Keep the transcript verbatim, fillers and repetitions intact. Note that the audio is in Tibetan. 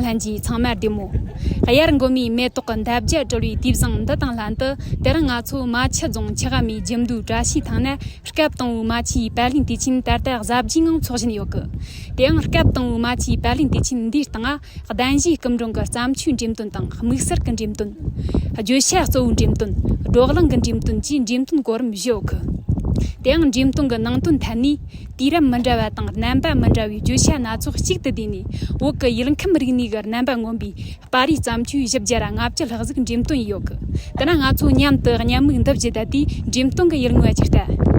ལྷན་རྒྱས་ཚང་མ་བདེ་མོ། དབྱར་མགོན་མེའི་མེ་ཏོག་གི་འདབ་བརྒྱ་གྲོལ་བའི་དུས་བཟང་འདི་དང་ལྷན་དུ། དེ་རིང་ང་ཚོ་རྨ་ཆུ་རྫོང་ཆུ་ཝ་མའི་ཇི་མདོའི་བཀྲ་ཤིས་ཐང་ན། སྐབས་དང་པོའི་རྨ་ཆུའི་པར་ལེན་དུས་ཆེན་ད་ལྟ་གཟབ་རྒྱས་ངང་འཚོགས་བཞིན་ཡོད་གི། དེའང་སྐབས་དང་པོའི་རྨ་ཆུའི་པར་ལེན་དུས་ཆེན་འདིའི་སྟེང་ང་། གདན་ཞུའི་སྐུ་མགྲོན་གྱི་བརྩམས་ཆོས་འགྲེམས་སྟོན་དང་། དམིགས་བསལ་གྱི་འགྲེམས་སྟོན། བརྗོད་བྱ་གཙོ་བོའི་འགྲེམས་སྟོན། བགྲོ་གླེང་གི་འགྲེམས་སྟོན་བཅས་འགྲེམས་སྟོན་གོ་རིམ་བཞི་ཡོད་གི། དེའང་འགྲེམས་སྟོན་གྱི་ནང་དོན་ཐད་ནས། དུས་རབས་མི་འདྲ་བ་དང་རྣམ་པ་མི་འདྲ་བའི་བརྗོད་བྱ་སྣ་ཚོགས་གཅིག་ཏུ་བསྡུས་ནས། བོད་ཀྱི་ཡུལ་ཁམས་རིག་གནས་ཀྱི་རྣམ་པ་མངོན་པའི་པར་རིས་བརྩམས་ཆོས་བཞི་བརྒྱ་ར་ལྔ་བཅུ་ལྷག་ཟིག་འགྲེམས་སྟོན་ཡོད་གི། དེ་ན་ང་ཚོ་མཉམ་དུ་མཉམ་མིག་འདི་བརྒྱུད་བསྡད་དེ། འགྲེམས་སྟོན་གྱི་ཡུལ་དངོས་ཅིག་ལྟ།